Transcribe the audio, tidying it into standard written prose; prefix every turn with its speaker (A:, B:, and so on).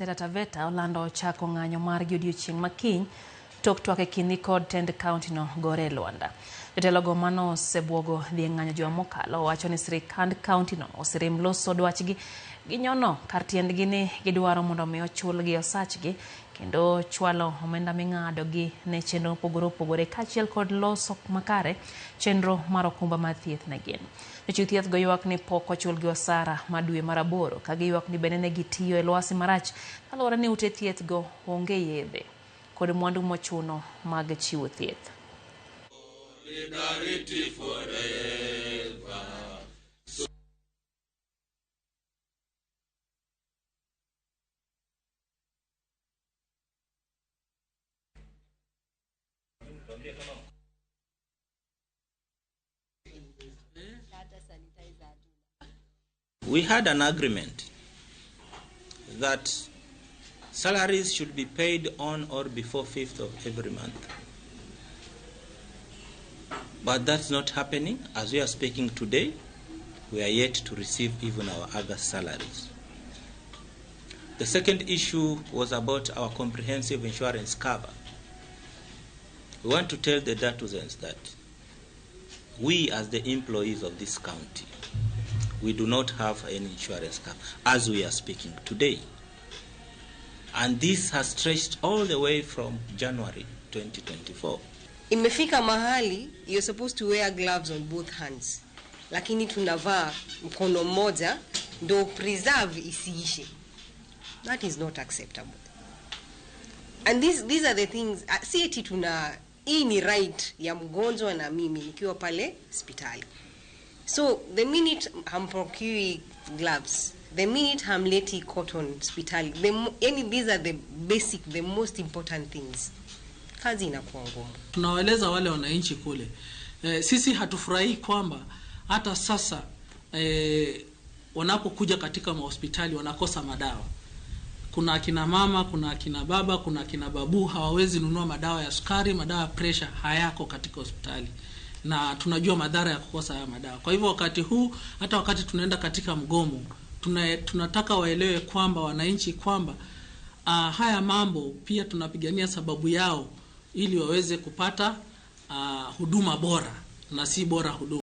A: Taita Taveta olando chako ng'anyo margi odiochieng' ma kiny tok twak e kindgi kod tend kaunti no gore e lwanda. Jotelogo mano osebuogo dhi e ng'anyo juma mokalo wacho ni sirikand kaunti no oserem loso dwachgi ginyono kar tiendgi ni gidwaro mondo mi ochulgi osachgi kendo chwalo omenda ming'ado gi ne chenro mopogore opogore kaachiel kod loso makare chenro mar okumba mar thieth ne gin. Jochiw thieth go ywak ni pok ochulgi osara ma dwe mar 8 ka giywak ni bende ne gitiyo e lwasi marach kaluwore ni ute thieth go onge yedhe kod mwandu mochuno mag chiwo thieth.
B: Solidarity forever.
C: We had an agreement that salaries should be paid on or before 5th of every month. But that's not happening. As we are speaking today, we are yet to receive even our August salaries. The second issue was about our comprehensive insurance cover. We want to tell the Dartuzens that we, as the employees of this county, we do not have any insurance cover as we are speaking today. And this has stretched all the way from January 2024.
D: Imefika mahali you're supposed to wear gloves on both hands, lakini tunavaa mkono mmoja ndo preserve isiishe. That is not acceptable. And these are the things, si eti tuna, hii ni right ya mgonjwa na mimi nikiwa pale hospitali. So the minute hamprocure gloves, the minute hamleti cotton hospitali, yani these are the basic, the most important things. Kazi inakuwa ngumu.
E: Tunawaeleza wale wananchi kule, sisi hatufurahii kwamba hata sasa wanapokuja katika mahospitali wanakosa madawa. Kuna akina mama, kuna akina baba, kuna akina babu hawawezi nunua madawa ya sukari, madawa ya pressure hayako katika hospitali. Na tunajua madhara ya kukosa haya madawa. Kwa hivyo wakati huu hata wakati tunaenda katika mgomo, tunataka waelewe kwamba wananchi kwamba haya mambo pia tunapigania sababu yao ili waweze kupata huduma bora na si bora huduma.